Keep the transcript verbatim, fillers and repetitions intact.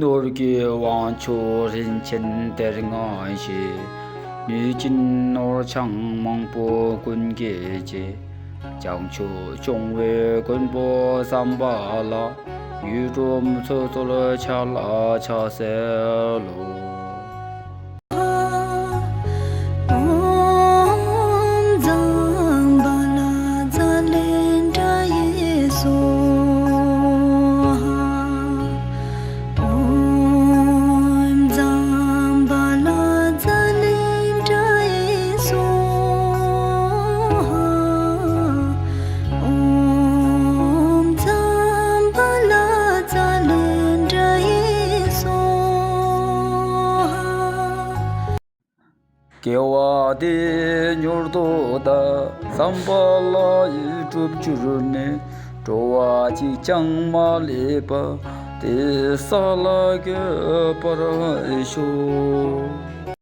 ནོར་གྱི་དབང་ཕྱུག་རིན་ཆེན་གཏེར་མངའ་ཞིང་། ནུས་ཅན་ནོར་འཆང་མང་པོ་ཀུན་དགྱེས་ཀྱི། བྱང་ཆུབ་སྐྱོང་བའི་མགོན་པོ་བསམ་པ་ལྷ། ཡུལ་གྲུབ་མཚོ་ཚོལ་ཆ་ལ་ཕྱག་འཚལ་ལོ། ཨོཾ་ཛམྦྷ་ལ་ཛ་ལེནྡྲ་ཡེ་སྭཱ་ཧཱ། ཨོཾ་ཛམྦྷ་ལ་ཛ་ལེནྡྲ་ཡེ་སྭཱ་ཧཱ། ཨོཾ་ཛམྦྷ་ལ་ཛ་ལེནྡྲ་ཡེ་སྭཱ་ཧཱ། དགེ་བ་འདི་མྱུར་དུ་བདག་བསམ་པ་ལྷ་ཡིས་འགྲུབ་གྱུར་ནས། འགྲོ་བ་གཅིག་ཀྱང་མ་ལུས་པ། དེ་ས་ལ་འགོད་པར་ཤོག།